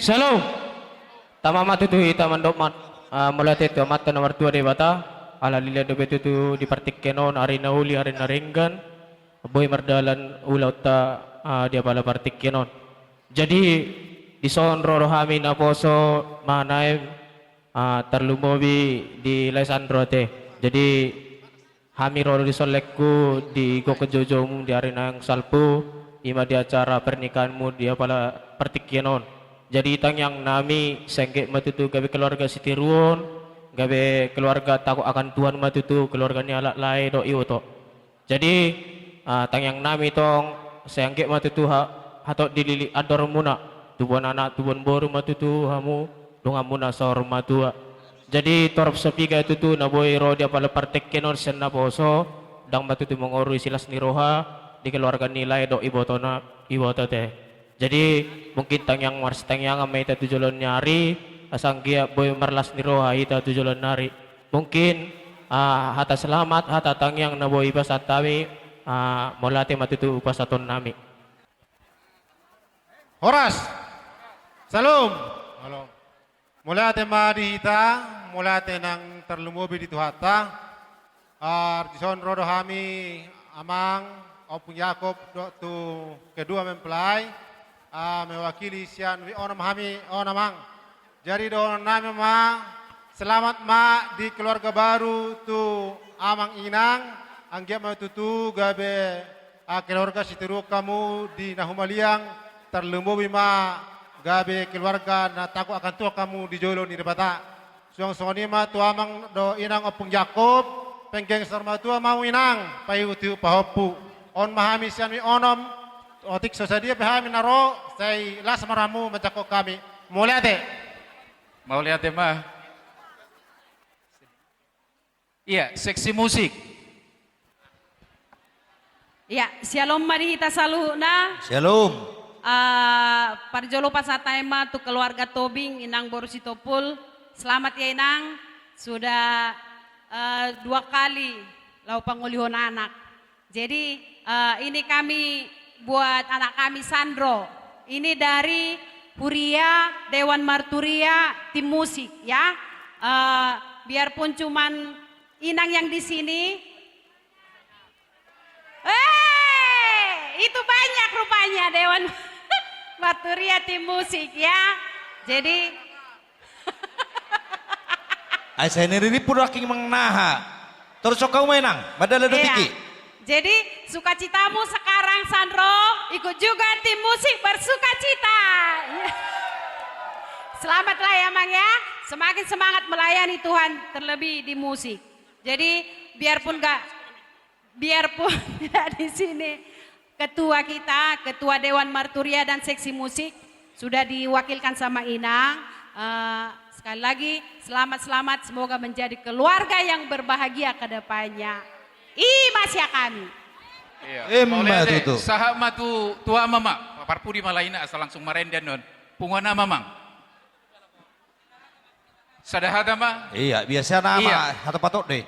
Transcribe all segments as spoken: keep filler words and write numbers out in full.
Syalom. Tama ma tutu hita mandok ma-, ah, mauliate tu Amanta na martua Debata, ala dilehon dope tutu di partingkian on ari na uli, ari na denggan, boi mardalan ulaonta, ah, di apala partingkian on. Jadi, dison ro do hami naposo, Maha Naem, ah, tarlumobi di lae Sandro ate. Jadi, hami ro do dison, lengku, di gokhon joujoumu di ari na naeng salpu, i ma di acara pernikahanmu di apala partingkian on. Jadi, tangiang nami, sai anggiat ma tutu gabe keluarga sitiruon, gabe keluarga takut akan Tuhan ma tutu, keluarga ni halak lae dohot iboto. Jadi, ah, tangiang nami tong, sai anggiat ma tutu ha-, hatop dilili andormuna, tubuan anak, tubuan boru ma tutu hamu, donganmuna saur matua. Jadi, torop sapiga tutu na boi ro di apala partingkian on sian naposo, ndang ma tutu mangorui silas ni roha di keluarga ni lae dohot ibotona, iboto ate. Jadi, mungkin tangiang marsitangiangan ma hita tu joloan ni ari, asa anggiat boi marlas ni roha hita tu joloan ni ari. Mungkin, ah, hata selamat, hata tangiang na boi pasahat hami, ah, mauliate ma tutu pasahaton nami. Horas. Syalom. Syalom. Mauliate ma di hita, mauliate nang tarlumobi di Tuhanta. Ah, dison ro do hami, Amang, Ompung Jakob, dohot tu kedua mempelai, ah, mewakili sian W I Onom hami on, Amang. Jadi dohonon nami ma, selamat ma di keluarga baru tu Amang Inang, anggiat ma tutu gabe, ah, keluarga sitiruon hamu di na humaliang, tarlumobi ma gabe keluarga na takut akan Tuhan hamu di jolo ni Debata. Suang songon i ma tu Amang dohot Inang Ompung Jakob, penggeng saur matua ma hamu Inang, paihutihut pahompu. On ma hami sian W I Onom, otik so sadia pe hami na ro, sai las ma rohamu manjangkon hami. Mauliate. Mauliate ma. Iya, seksi musik. Iya, syalom ma di hita saluhutna. Syalom. Ah, parjolo pasahat hami ma tu keluarga Tobing, Inang boru Sitompul. Selamat ya Inang, sudah, eh, dua kali laho pangolihon anak. Jadi, eh, ini kami buat anak kami Sandro. Ini dari Huria Dewan Marturia Tim Musik ya. Eh, biarpun cuman Inang yang di sini. Eh, itu banyak rupanya Dewan Marturia Tim Musik ya. Jadi, ai sai niriripu do nangkin manang aha. Torus hamu ma Inang, mandala do tingki. Jadi, sukacitamu sekarang Sandro, ikut juga tim musik bersukacita. Iya. Selamatlah ya Mang ya, semakin semangat melayani Tuhan, terlebih di musik. Jadi, biarpun gak, biarpun tidak di sini ketua kita, ketua Dewan Marturia dan seksi musik, sudah diwakilkan sama Inang. Eh, sekali lagi, selamat-selamat, semoga menjadi keluarga yang berbahagia ke depannya. I ma sian hami. Iya. Emma tutu. Sahat ma tu, tu Amang ma, parpudi ma laina asa langsung marende annon. Punguan Amang, Mang. Sada hata ma. Iya, biasa nama, iya, hata patok deh.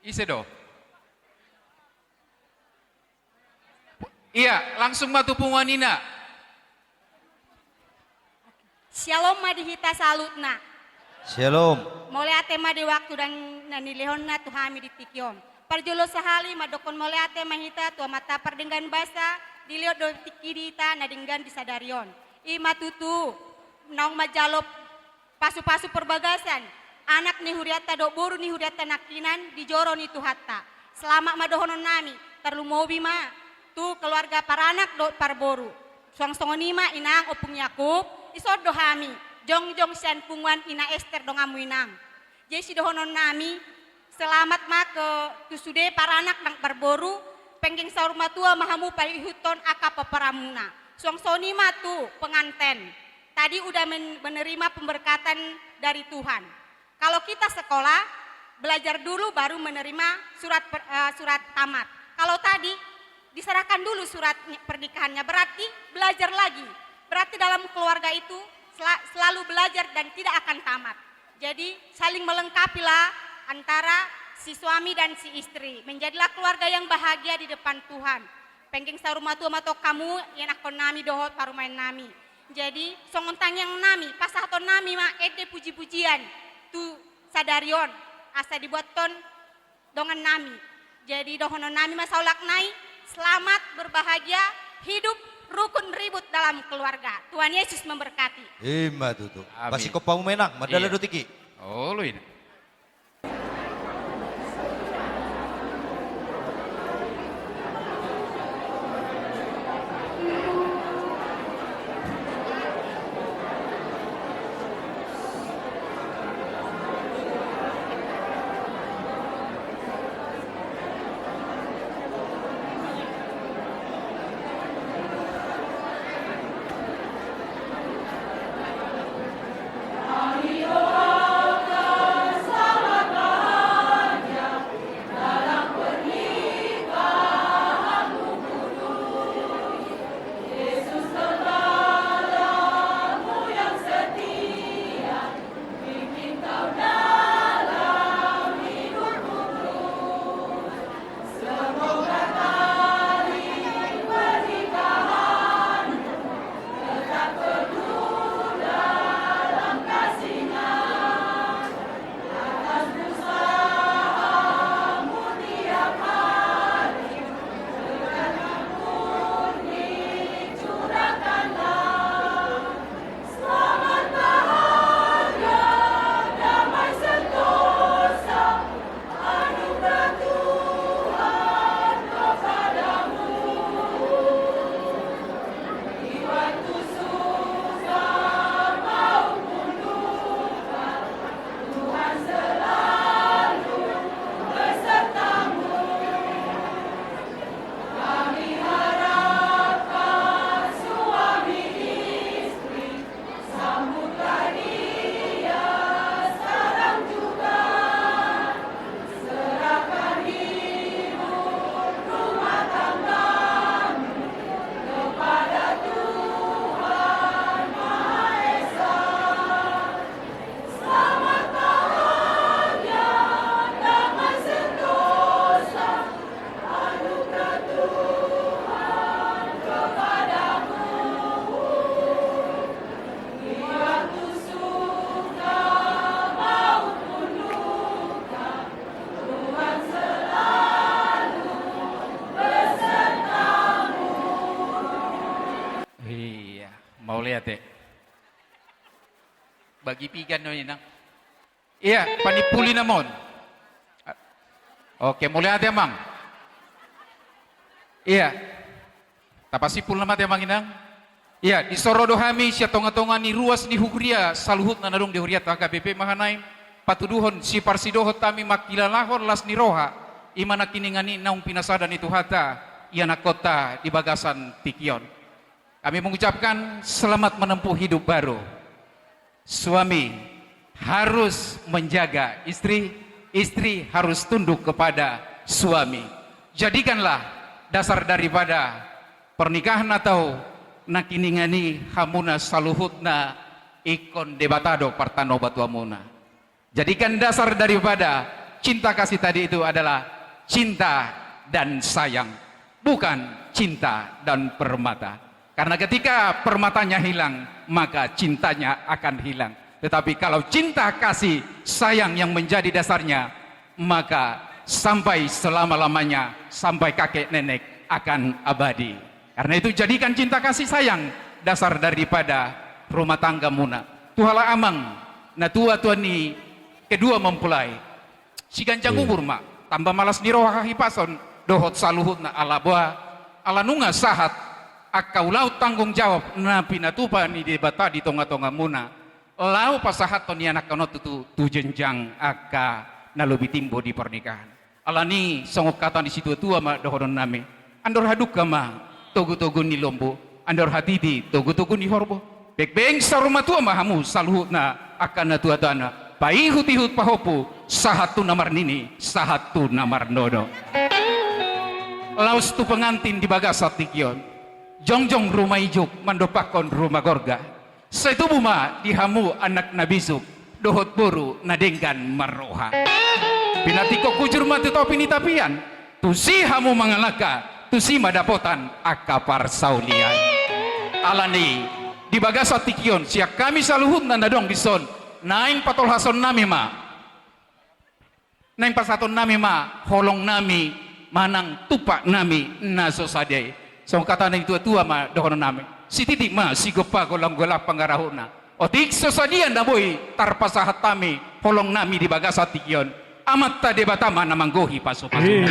Ise do. Iya, langsung ma tu punguan Ina. Syalom ma di hita saluhutna. Syalom. Mauliate ma di waktu dan na nilehonna tu hami di tingki on. Parjolo sahali mandokkon mauliate ma hita tu Amanta pardenggan basa, dilehon do tingki di hita na denggan di sadari on. I ma tutu, naung manjalo pasupasu parbagasan, anak ni hurianta dohot boru ni hurianta nangkinan di joro ni Tuhanta. Selamat ma dohonon nami, tarlumobi ma tu keluarga paranak dohot parboru. Suang songon i ma Inang Ompung Yakub, dison do hami, jongjong sian punguan Ina Ester donganmu Inang. Jadi sidohonon nami, selamat ma ke tu sude paranak nang parboru, penggeng saur matua ma hamu paihuthon angka pomparanmuna. Suang songon i ma tu penganten. Tadi udah men-, menerima pemberkatan dari Tuhan. Kalau kita sekolah, belajar dulu baru menerima surat per-, eh, surat tamat. Kalau tadi diserahkan dulu surat pernikahannya, berarti belajar lagi. Berarti dalam keluarga itu sela-, selalu belajar dan tidak akan tamat. Jadi, saling melengkapilah antara si suami dan si istri. Menjadilah keluarga yang bahagia di depan Tuhan. Penggeng saur matua ma tong hamu, ianakhon nami dohot parumaen nami. Jadi songon tangiang nami, pasahaton nami ma ende puji-pujian tu sadari on, asa dibuathon dongan nami. Jadi dohonon nami ma saulak nai, selamat berbahagia, hidup rukun ribut dalam keluarga. Tuhan Yesus memberkati. Ima tutu. Amin. Pasingkop hamu ma, Inang, mandala do tingki. Olo, Inang. Iya, mauliate. Bagi piga no, Inang? Iya, panimpuli nama on. Oke, mauliate, Amang. Iya. Tapasimpul nama te, Amang Inang. Iya, disoro do hami sian tonga-tonga ni ruas ni huria, saluhutna na adong di hurianta H K B P Mahanaim, patuduhon siparsidohot hami mangkilalahon las ni roha, i ma nangkiningan i naung pinasada ni Tuhanta ianakhonta di bagasan tingki on. Kami mengucapkan selamat menempuh hidup baru. Suami harus menjaga istri, istri harus tunduk kepada suami. Jadikanlah dasar daripada pernikahan atau nangkiningan i hamuna saluhutna ingkon Debata do partanobatuanmuna. Jadikan dasar daripada cinta kasih tadi itu adalah cinta dan sayang, bukan cinta dan permata. Karena ketika permatanya hilang, maka cintanya akan hilang. Tetapi kalau cinta kasih sayang yang menjadi dasarnya, maka sampai selama-lamanya, sampai kakek nenek akan abadi. Karena itu, jadikan cinta kasih sayang dasar daripada rumah tanggamuna. Tu halak amang, na tua-tua ni kedua mempelai, siganjang umur ma, tamba ma las ni roha, hahipason, dohot saluhutna, ala boha, ala nunga sahat angka ulaon tanggung jawab na pinatupa ni Debata di tonga-tongamuna, laho pasahathon ni anakhon on tutu tu jenjang angka na lobi timbo di pernikahan. Alani songon hata ni situa-tua ma dohonon nami: Andor hadungka ma togu-togu ni lombu, andor hatiti togu-togu ni horbo. Beng-beng saur matua ma hamu saluhutna angka na tua-tua na paihut-ihut pahompu, sahat tu na marnini, sahat tu na marnono. Laos tu pengantin di bagasan tingki on, jongjong ruma ijuk mandompakhon ruma gorga. Sai tubu ma di hamu anak na bisuk dohot boru na denggan marroha. Pinantikhon hujur ma tu topi ni tapian, tusi hamu mangalangka, tusi ma dapotan angka parsaulian. Alani di bagasan tingki on, sian hami saluhutna na adong dison, naeng patolhasonnami ma, naeng pasahatonnami ma holongnami manang tumpaknami na so sadia i. Songon hata ni natuatua ma dohononnami: Sititi ma sigompa, golanggolang pangarahutna. Otik so sadia na boi tarpasahat hami holongnami di bagasan tingki on, Amanta Debata ma na manggohi pasupasuna.